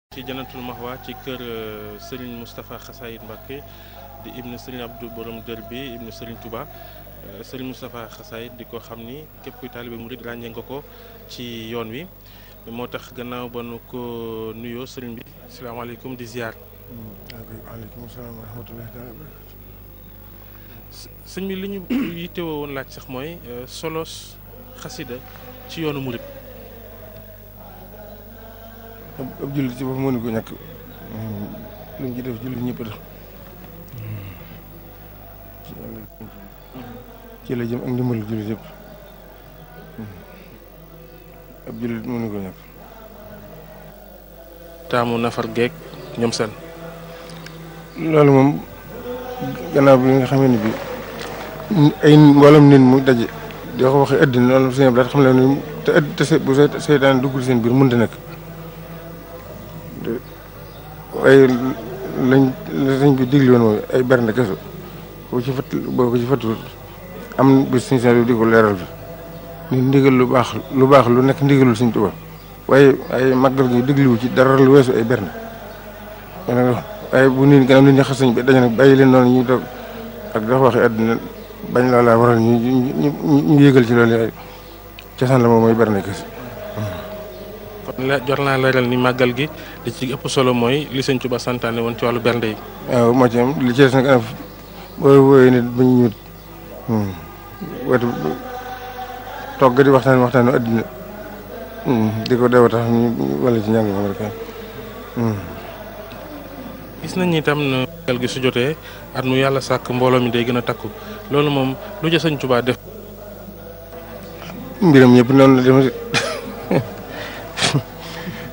ci Jannatul Mahwa ci kër Serigne Moustapha Xasaayid Mbacké di ibnu Serigne Abdou Borom Dër bi ibnu Serigne Touba Serigne Moustapha Xasaayid di ko xam ni képp kuy taalibe murid ràññee nga ko ci yoon wi moo tax gannaaw ba nu ko nuyoo Serigne bi asalaamaaleykum di ziar. waaleykum salaam wa rahmatullahi taala wa barakatu. sëñ bi li ñu yittewoo woon laaj sax mooy solos xasida ci yoonu murid. ab jullit ci boppam mënu ko ñàkk lu mu ci def jullit ñëpp def ci la jëm ak ndimbalu jullit yëpp ab jullit mënu ko ñàkk. taamu nafar geek ñoom seen. loolu moom gannaaw bi nga xamee ni bi ay mboolem nit mu daje di ko waxee àddina loolu sëñ bi xam ne ni te ëdd te bu seytaan duggul seen biir mënta nekk. waaye lañ bi digli woon mooy ay bernde kese boo ko ci fàttul am bis suñu seen di ko leeral bi ni ndigal lu baax lu nekk ndigalul Sëñ Tuubaa waaye ay màggal gi digliwu ci dara lu weesu ay bernde waaye bu nit gannaaw nit ñi xas nañ bi daje nag bàyyi leen noonu ñuy toog ak dafa waxee àddina bañ loolaa waral ñu yëgal ci loolu ay cosaan la moom mooy bernde kese. kon jot naa leeral ni màggal gi li ci ëpp solo mooy li Sëñ Tuubaa santaane woon ci wàllu bernde yi. waaw moo ci am li ci des nag anam boo wooyee nit ba ñu ñëwut wetu togg di waxtaanu àddina di ko deewa tax ñu wala ci njàng moom rek. gis nañ ni tam na màggal gi su jotee at mu yàlla sàkk mbooloo mi day gën a takku loolu moom lu ca Sëñ Tuubaa def. mbiram ñëpp noonu la demee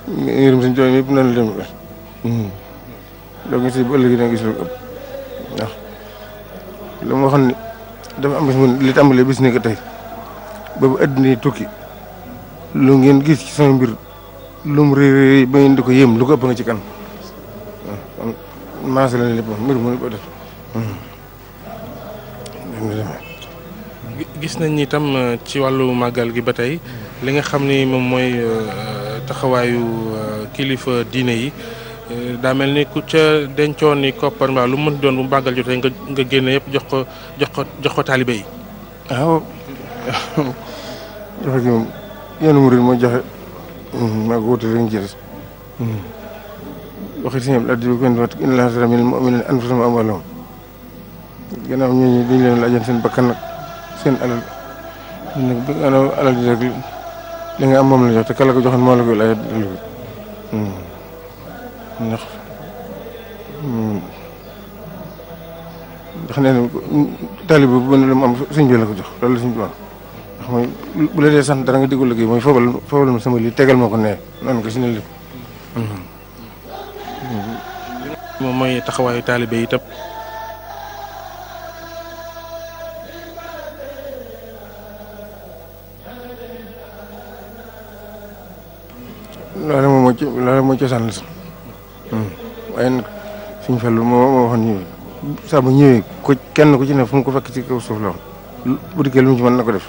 mbiram Sëñ Tuubaa yëpp noonu la demee doo gis bu ëllëgee da nga gis lu ëpp ndax lu ma waxoon ni dafa am bis mu li tàmbalee bis ni ko tey ba bu àddina yi tukki lu ngeen gis ci sama mbir lu mu rëy ba ngeen di ko yéem lu ko ëpp nga ci kan waaw maase la ne lépp mbir mu ko def. gis nañ ni tam ci wàllu màggal gi ba tey li nga xam ni moom mooy taxawaayu kilifa diine yi daa mel ni ku ca dencoon ni koppar mbaa lu mën doon bu màggal jotee nga génne yëpp jox ko taalibe yi. waaw joxe gi moom yoonu murid mooy joxe maa ko wutale ñu ci des waxi si ñëpp addi bi ko wat inna Allaaha ashtaraa minal mu'miniina anfusahum wa amwaalahum gannaaw ñooñu dañ leen laajoon seen bakkan nag seen alal nag bi alal ji rek li nga am moom la jox te kala ko joxoon moo la koy laaj ndax nee na taalibe bu bëgg lu mu am sëñ bi la ko jox loolu la sëñ bi wax ndax mooy bu la dee sant dara nga digul liggéey mooy foobal ma sama lii tegal ma ko nee noonu ko si ne lépp moom mooy taxawaayu taalibe yi tam. loolu mooy cosaan la sax waaye nag suñu Fallu moo waxoon ñëwee saa bu ñëwee kenn ku ci ne fu mu ko fekk ci kaw suuf la bu dikkee lu mu ci mën na ko def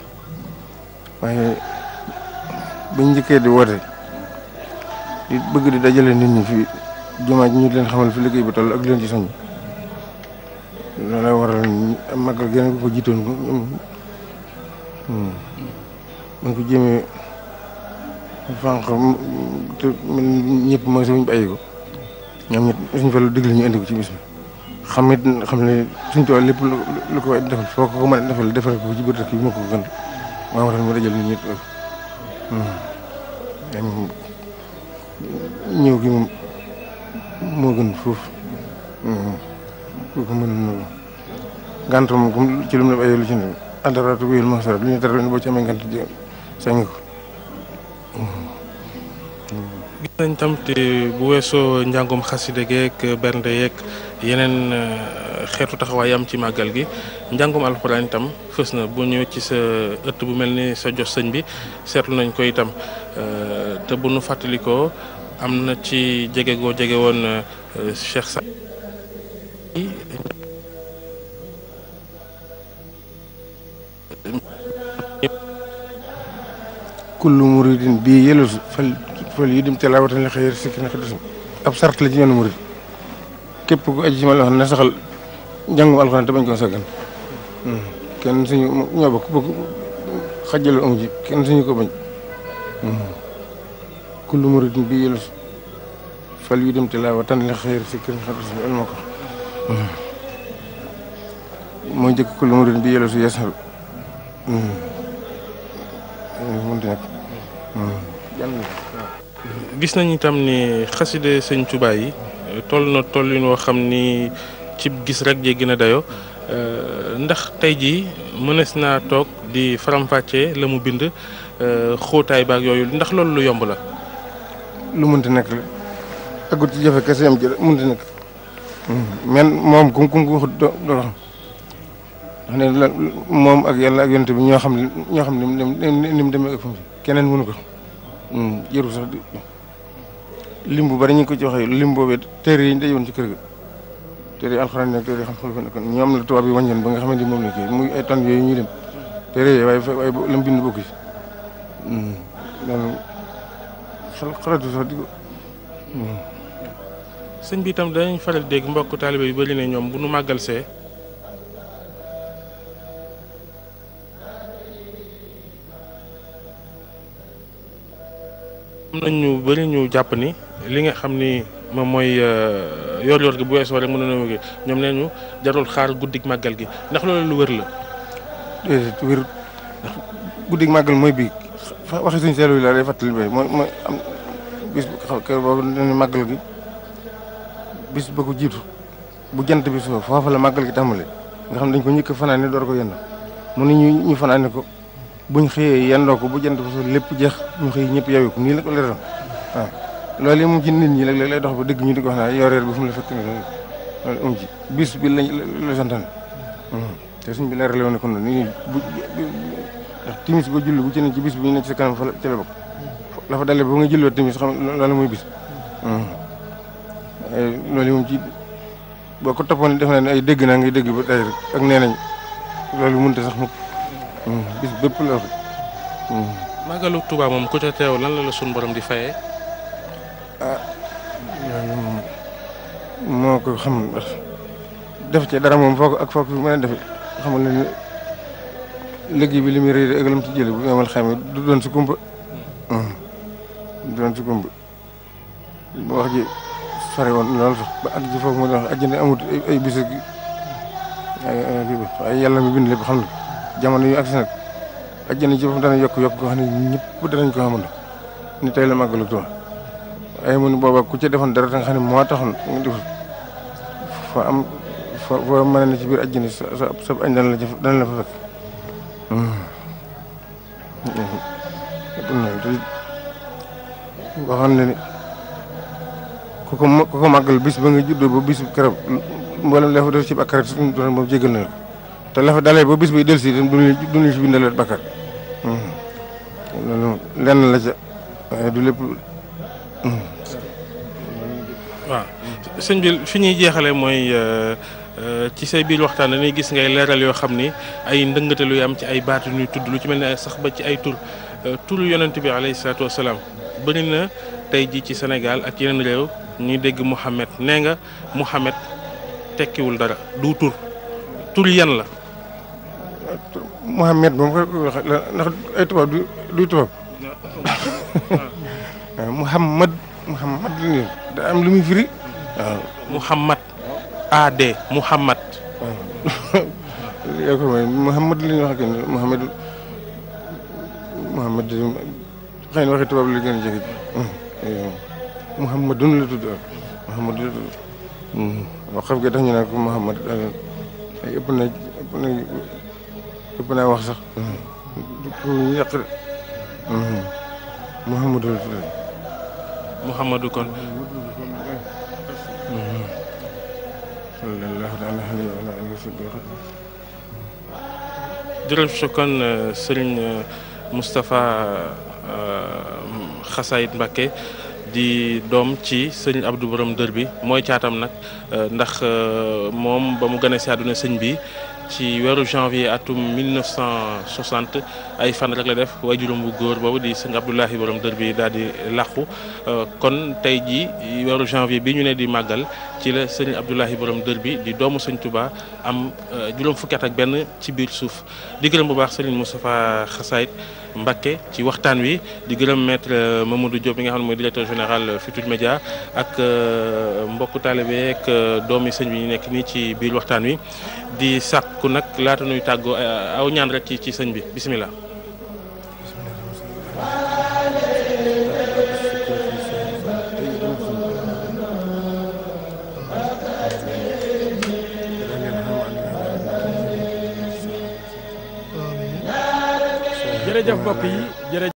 waaye bañ njëkkee di woote di bëgg di dajale nit ñi fi jumaa ji ñu leen xamal fi liggéey bi toll ak leen ci soññ loolu waral màggal geneen ko jiitoon ko man ko jéemee fànq te ñëpp mooy suñu bàyyi ko ñoom ñett suñu fa lu digle ñu indi ko ci bis bi xam ne suñ tool lépp lu ko defal foo ko mën a defal ko ci biir dëkk bi moo ko gën maa waral mu dajal nit ñi ñëw gi moom moo gën foofu kooku mën na ngànt moom comme ci lu mu ne bàyyi lu ci ne àndaraatu wéyul masara lu ñu dara boo ci amee ngànt sañ ko. gis nañ tam te bu weesoo njàngum xaside geek bernde yeeg yeneen xeetu taxawaay am ci màggal gi njàngum alxuraan itam fës na bu ñëw ci sa ëtt bu mel ni sa jox sëñ bi seetlu nañ ko itam te bu nu fàttalikoo am na ci jege goo jege woon Cheikh Sa kullu muridin bii yëlus fal yudim tilaawatan li xayri sikki na xiddasim ab sart la ci yoonu murid képp ku aju ci ma la wax ne saxal njàngum alxuraan te bañ koo saggan kenn suñu ñoo bokk xajjaloo amu ci kenn suñu ko bañ kullu muridin bi yëlu fal yu dem tilaawatan li xayri fikrin xarit ma ko mooy njëkk kullu muridin bi yëlu su yeesal mënta nekk gis nañ itam ni xaside sëñ Tuubaa yi toll na tollin woo xam ni ci gis rek jee gën a dayo ndax tey jii mënees naa toog di faram-fàccee la mu bind xóotaay baag yooyu ndax loolu lu yomb la. lu mënta nekk la aggut ci jafe kese yam ci mënta nekk men moom kum ko doo xam xam ne la moom ak yàlla ak yonent bi ñoo xam ni mu demee ak fu mu keneen mënu ko jëru sax lim bu bari ñu ngi ko ci waxee lim boobee téere yi ñu dajoon ci kër ga téere yi alxuraan yi téere yi xam-xam fa nekkoon ñoom la tubaab yi wàññoon ba nga xamante ni moom la kii muy ay tonnes yooyu ñuy dem téere yi waaye lam bind bokku ci loolu xalaatu sax di ko sëñ bi itam danañ faral dégg mbokk taalibe yu bari ne ñoom bu nu màggal see am na ñu bari ñu jàpp ni li nga xam ni moom mooy yor-yor gi bu weesoo rek mën na ñëw ñoom nee ñu jarul xaar guddig màggal gi ndax loolu lu wër la. déedéet wër ndax guddig màggal mooy bii waxi suñu seelu yi la day fàttali mooy am bis kër boobu dañuy màggal gi bis ba ko jiitu bu jant bi soo foofa la màggal gi tàmbale nga xam dañ ko njëkk fanaane door ko yend mu ne ñu fanaane ko buñ xëyee yendoo ko bu jant bi soo lépp jeex ñu xëy ñëpp yawi ko nii la ko leeral waaw loolu yi moom ci nit ñi léeg-léeg lay dox ba dégg ñu di ko wax naa yoreer bi fu mu la fekk ne loolu amu ci bis bi la santaan te suñ bi leerale woon ne kon nii bu ndax timis ba julli bu ci ne ci bis bi ñu ne ci sa kanam fa ci la bokk la fa dalee ba nga julliwoo timis xam loolu mooy bis loolu yi moom ci boo ko toppoon def na ne ay dégg naa ngay dégg ba tey rek ak nee nañ loolu mënut a sax mukk bis bépp la wax. màggalu Tuubaa moom ku ca teew lan la suñu borom di fayee. loolu moom moo ko xam ndax def ci dara moom foo ko fi mën a defee xamal ne liggéey bi li muy rëy ak lam ci jëlee bu ñu amal xayma du doon si kumpa. du doon si kumpa ba wax ji sore woon loolu sax ba àgg ci foofu moo tax àjjana amut ay bis ak ay yàlla mi bind lépp xam na jamono yu agsi nag àjjana ci foofu dana yokk koo xam ne ñëpp danañ ko xamante ni tey la màggalu Tuubaa ay mu ne booba ku ca defoon dara nga xam ne moo taxoon nga def foo mën na ci biir àjjana sa añ dana la fa fekk waxoon na ni ku ko màggal bis ba nga juddoo ba bis keroog mboolem la fa def ci bàkkaar suñu doon moom jégal na la te la fa dalee ba bis bay del si dem duñu ci bindal bàkkaar loolu lenn la ca waaye du lépp. waaw sëñ bi fi ñuy jeexale mooy ci say biir waxtaan dañuy gis ngay leeral yoo xam ni ay ndëngate luy am ci ay baat yu ñuy tudd lu ci mel ne sax ba ci ay tur yonent bi alayhi salaatu wasalaam bëri na tey jii ci Sénégal ak yeneen réew ñuy dégg Mouhamed nee nga Mouhamed tekkiwul dara du tur yan la. Mouhamed moom ndax ay tubaab du tubaab Mouhamad da am lu muy firi waaw. Mouhamad AD Mouhamad. yaa ko may Mouhamad li ñuy wax ak Mouhamad xëy na waxi tubaab la gën a jege Mouhamadun la tudd Mouhamad la tudd wax xam nga tax ñu naan ko Mouhamad ëpp naa wax sax pour ñu yàq de Mouhamadou la tudd Mouhamadou kon. jërëjëf kon Serigne Moustapha Xasaayit Mbacké di doom ci sëñ Abdou Borom dër bi mooy caatam nag ndax moom ba mu gën a si àdduna sëñ bi ci weeru janvier atum 1960 ay fan rek la def waajuram bu góor boobu di sëñ Abdoulahi borom dër bi daal di làqu kon tey jii weeru janvier bi ñu ne di màggal ci la sëñ Abdoulahi borom dër bi di doomu sëñ Touba am juróom fukki at ak benn ci biir suuf di gërëm bu baax sëriñ Moustapha Xasaayit Mbacké ci waxtaan wi di gërëm maître Mamadou Diop mi nga xam ne mooy directeur général Futurs Médias ak mbokku taalibe ak doomi sëñ bi ñu nekk nii ci biir waxtaan wi di sàkku nag laata nuy tàggoo aw ñaan rek ci sëñ bi bisimilah. jërëjëf mbokk yi jërëjëf